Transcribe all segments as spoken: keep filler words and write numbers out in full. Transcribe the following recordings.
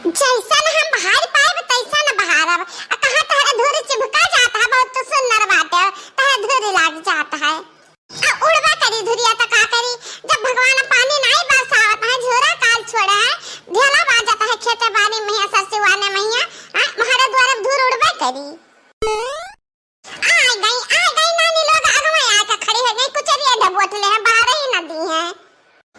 जैसन हम बहार पाइब, तैसन बहारब। आ कहाँ तहरे धूर चिभका जात है, बहुत तो सुन्नर बाटे, तहरे धूर लाग जात है। आ उड़बे करी धुरिया त का करी, जब भगवान पानी नाई बरसावत है, झोरा काल छोड़े है, ढेला बाजत है खेते बारी महिया, सरसिवाने महिया, आ, म्हारे द्वारे धूर उड़बे करी। आ गई, आ गई नानी लोग, अगवा आके खड़ी हो गई, कुचरिया ढबोट ले हैं, बाहर ही ना दी हैं।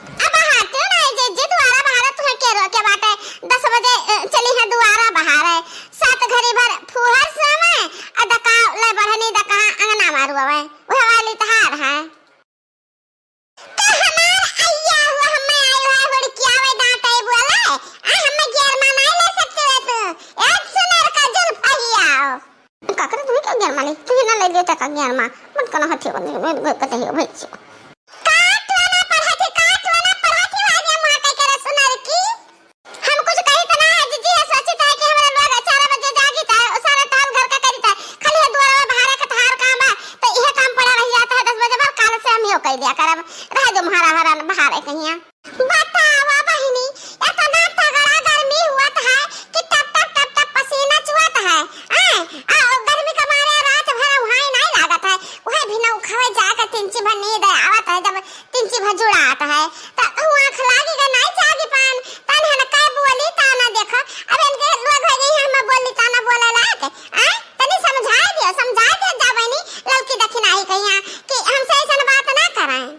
अब हाथे ना जे, जे दुआरा बाहर तुहे के रोके बाटे, दस बजे, अ, चली है दुआरा बाहर है, सात घड़ी भर फुहर सोवे, आ दका ले बढ़नी दका अंगना मारू आवे, वह वाली तहार है। तो हमार अइया हुआ, हमें आयो है हुड़कियावे दांत आई बोले, आ हमें गियर मा नहीं ले सकते हो तू, एक सुनर का जुल्फ अइया। का करे तुम्हें क्या गियर मा ले, तुम्हें ना ले लेते का गियर मा, मत कनो हथे बने, मैं, मैं कहते हो भाई। काट वाला पर हथे, काट वाला पर हथे, आज हम वहाँ कह करे सुनर की। हम कुछ कही त ना है, जीजी, ये सोचित है कि हमरा लोग चार बजे जागित है, उ सारा टहल घर का करित है, खाली ये दुआरा बाहर के तहार काम बा, तो इहे काम पड़ा रह जाता है दस बजे बाद, काल से हम यो कह दिया करब, रह जो म्हारा हरा बाहर है कहिया। बतावा बहिनी, इतना तगड़ा गर्मी हुआ है कि टप टप टप टप पसीना चुअत है, आय, आ, गर्मी के मारे रात भर वहाँ नहीं लागत है, वह भी ना उखावे जाके तिनची भर नींद आवत है, जब तिनची भर जुड़ात है, त उ आँख लागी गा नाई जागी पान, तन हन कै बोली ताना देखो, अब इनके लोग हो गई हम बोली ताना बोले लायक, आय, तनी समझाए दियो, समझाए दियो जा बहिनी, ललकी दखिनाही कहिया कि हमसे ऐसन बात ना कराएं।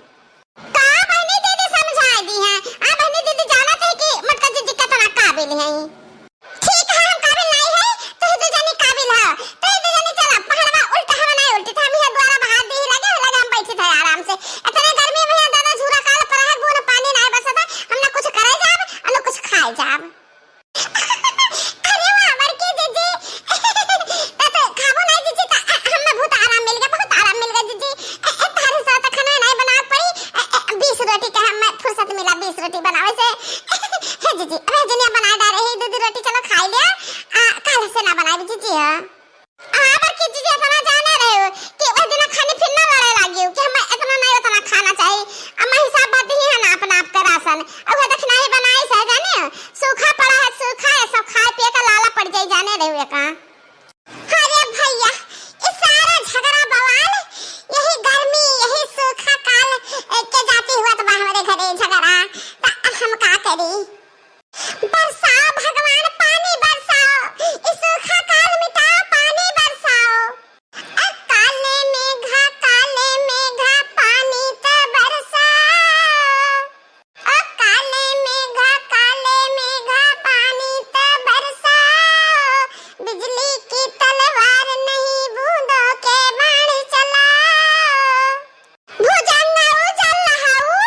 का बहिनी दीदी समझाए दी हैं, आ बहिनी दीदी जानत है कि मोटका जीजी कितना काबिल हैं। ठीक है, हम काबिल नहीं है, तू ही दू जनी काबिल है। तू ही दू जनी चला, पहलवा उल्टा हवा नहीं उल्टी, तो हम यहाँ द्वारा बाहर दी लगे, लगे हम बैठी थे आराम से। इतने गर्मी में यहाँ दादा झूरा काल पर है, बूंद पानी नहीं बरसता, हम ना कुछ करे जाब, और ना कुछ खाए जाब। अरे वाह, बड़की जीजी, तो, तो खाबो नहीं जीजी, तो, अ, हमें बहुत आराम मिल गया, बहुत आराम मिल गया जीजी। ए, ए, तारे से तो खाना नहीं बनावे पड़ी। ए, ए, बीस रोटी के हमें फुर्सत मिला, बीस रोटी बनावे से। हे जीजी, अबे जनिया बना डारे ही, दो, दो रोटी चलो खाई लिया। आ, काल से ना बनाए जीजी, हाँ। हाँ, बड़की जीजी, इतना जाने रहे हो कि वह दिन खाने फिर ना लड़े लागी हो कि हमें इतना नहीं उतना खाना चाहिए। अम्मा हिसाब बात ही है ना अपना आपका राशन। अब वह दखिनाही बनाए से जाने हो, सूखा पड़ा है, सूखा है, सब खाए पिए का लाला पड़ जाए, जाने रहे हो का। अरे भैया, ये सारा झगड़ा बवाल, यही गर्मी, यही सूखा काल, ए, के जाती हुआ तो बा हमरे घरे झगड़ा, त हम का करी? बरसाओ भगवान, पानी बरसाओ, ई सूखा काल मिटाओ, पानी बरसाओ। अ काले मेघा, काले मेघा, पानी त बरसाओ। अ काले मेघा, काले मेघा, पानी त बरसाओ। बिजली की तलवार नहीं, बूंदों के बाण चलाओ। भुजंग उजल हऊ।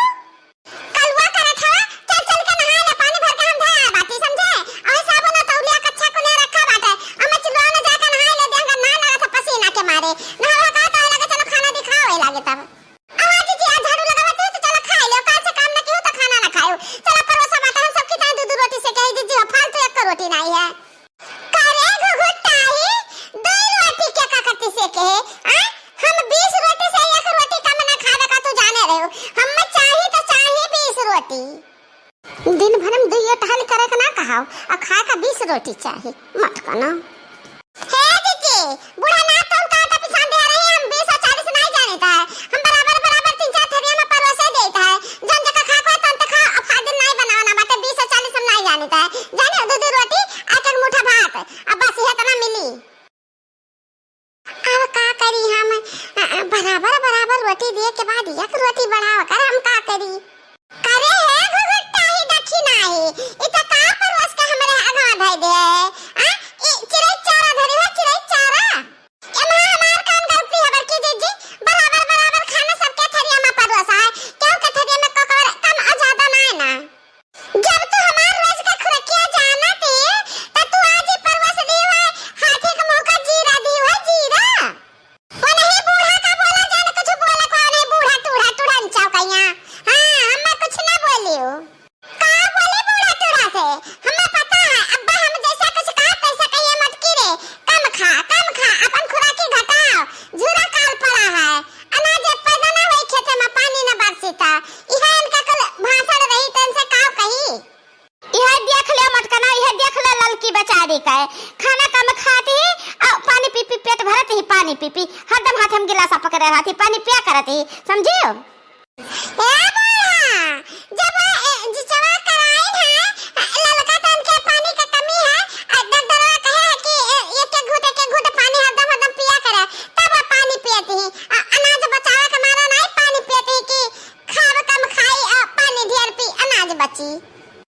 कलुआ करत हवा, चल चल के नहाए ले, पानी भर के हम धया बाटी, समझे? अउर साबुन अउर तौलिया कच्छा कुने रखा बाटे, अमे चुलवा में जाके नहाए ले, देह गन्ना लागत है पसीना के मारे। नहावा का तो लगे, चलो खाना दिखाओ, ए लागे तब। आवाज जी, आज झाड़ू लगावत है तो चलो खाए ले, काल से काम ना कियो तो खाना ना खायो। चलो परोसा बाटे, हम सब की ताई दू दू रोटी सेके ही, जीजी हो फालतू एक रोटी नहीं है। करे घुघुटाही, दो रोटी के का कति सेके है? आ? हम बीस रोटी से एक रोटी कम ना खावे का तू जाने रहे हो। हमें चाही तो चाही बीस रोटी। दिन भर में दुइयो टहल करे के ना कहाओ, आ खाए का बीस रोटी चाही। मत कनो। हे जीजी, बूढ़ा ना तो का तो पिसान दे रही, हम बीस और चालीस नहीं जाने का है। हम बराबर बराबर तीन चार थरिया में परोसे देता है। जौन जका खा को तौन तक खा, अब फाजिल नहीं बनावना बाटे, बीस और चालीस हम नहीं जाने का है। जाने हो, दो दो रोटी, एक एक मुठा भात, अब बस ये इतना मिली। अब का करी हम, अ, अ, बराबर बराबर रोटी दिए के बाद एक रोटी बढ़ावा कर हम का करी? करे हे घुघुटाही दखिनाही, इ त का परोस के हमरे आगवा धइ दे है? आ, इ चिरई चारा धरी हो, चिरई चारा। देखा है, खाना कम खाती ही, अउ पानी पी पी पेट भरत ही, पानी पी पी, हरदम हाथ में गिलासा पकड़े रहती, पानी पिया करती, समझियो? ए बूढ़ा, जब, ए, जिचवा कराइन है, ललका तन के पानी के कमी है, आ डॉक्टरवा कहे है कि, ए, एक एक घूंट, एक एक घूंट पानी हरदम, हरदम पिया करे, तब पानी पियत ही। आ अनाज बचावे के मारे नाहीं पानी पियत ही कि खाब कम खाई, आ पानी ढेर पी, अनाज बची।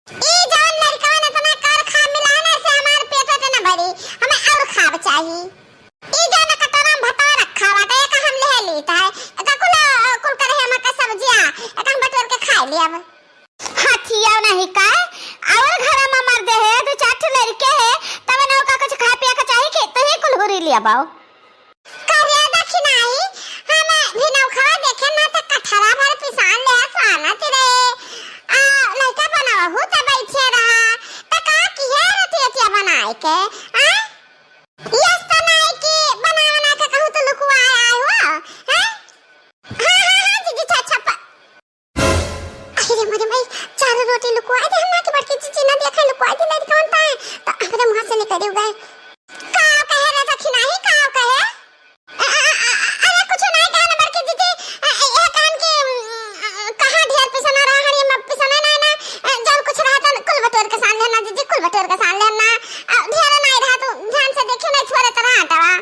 ई जौन लड़कवन इतना कर खा मिला है ना, से हमार पेट ओट न भरी, हमें और खाब चाही। ई जौन कटोरा में भतवा रखा बाटे, एक हम ले लीत है, एका कुल, कुल करे हम के सब्जिया, एक हम बटोर के खा लेब। हथिया नहीं का, और घर में मर्द है, दो चार ठो लड़के है, तब ना ओका कुछ खा पिया के चाही कि तू ही कुल हुरी लिया बाओ। करे दखिनाई, हम भी नौखवा देखे ना त कठरा भर पिसान ले स्वानत रे। आ, लइका बनवहु त बैठे रहा, त का किहे रोटी ओटिया बनाए के, आ? यस त नाई कि बना बना के कहूँ तो लुकुआ आए हो, हैं? हाँ, हाँ, हाँ, जीजी, छा, छा, पा-, अरे रे मोरे माई, चार रोटी लुकुआ दे, हम ना के बड़की जीजी ना देखा लुकुआ दे, लड़कवन ता है, तो हमरे मुँह से निकल गए। का कहे रे दखिनाही, का कहे? अ, अ, अ, अ, अरे कुछ नहीं कहे ना बड़की जीजी, अ, अ, ये कहन कि, अम, अ, कहाँ ढेर पिसना रहा हड़ी, हम पिसना ना ना, अ, जब कुछ रहा था कुल बटोर के सान लेना जीजी, कुल बटोर के सान लेना, अ, ढेर नहीं रहा तो ध्यान से देखियो नहीं थोड़े तरह हटावा।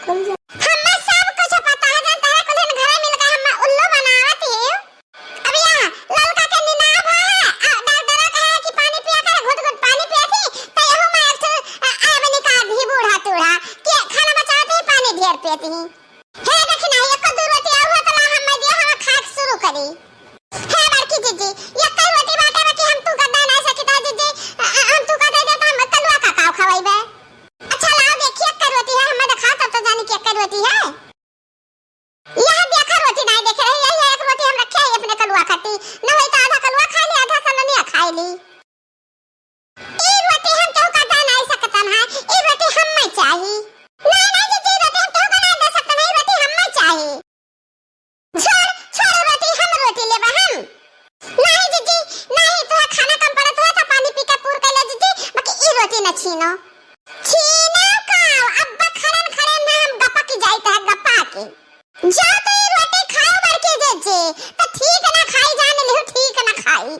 हम्मे सब कुछ पता है, जन तहरा कुल्हिन घरे मिल के हम्मे उल्लू बनावत ही। अब या ललका के निनाभ है, आ, डॉक्टर कहे कि पानी पिया कर, घुट घुट पानी पिया थी, तो यहू में एक ठो, आ, आय बनी का धी बूढ़ा टूढ़ा, कि खाना बचावत ही, पानी ढेर पियत ही। हे देखी ना, एक दू रोटी आऊ है, तो ला हम्मे दिया, हम खाए के शुरू करी। हे बड़की जीजी, एक रोटी बाटे बा कि हम तू का दे नहीं सकित है जीजी, आ, आ, हम तू का दे दे तो हम कलुआ का काव खवाई बे। अच्छा लाओ देखिए, एक रोटी है, हमें दिखा तब तो जानी कि एक रोटी है। यह देखा रोटी नहीं देखे रहे, यही एक रोटी हम रखे हैं अपने कलुआ खाती, न होई तो आधा कलुआ खा ली, आधा सलनिया खा ली। ई रोटी हम केहू का दे नहीं सकतन है, ई रोटी हम्मे चाही। नहीं, नहीं जीजी, ई रोटी हम केहू का नहीं दे सकतन है, ई रोटी हम्मे चाही। छोड़, छोड़ रोटी, हम रोटी लेबा हम। नहीं जीजी, नहीं, तोहे खाना कम पड़त हुए तो पानी पी के पूर कर ले जीजी, बाकी ई रोटी न छीनो। छीनो का, अब खड़न खड़न ना हम गपा की जाइत है, गपा के। जा तो ई रोटी खाओ बड़की जीजी, तो ठीक ना खाई, जान लिहो ठीक ना खाई।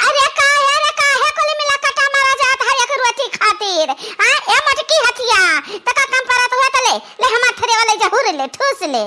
अरे काहे, अरे काहे कुल मिला कटा मारा जात है एक रोटी खातिर? आ, ए मोटकी हथिया, तका कम पड़त हुए तो ले, ले हमार थरे वाले जहूर ले, ठूस ले।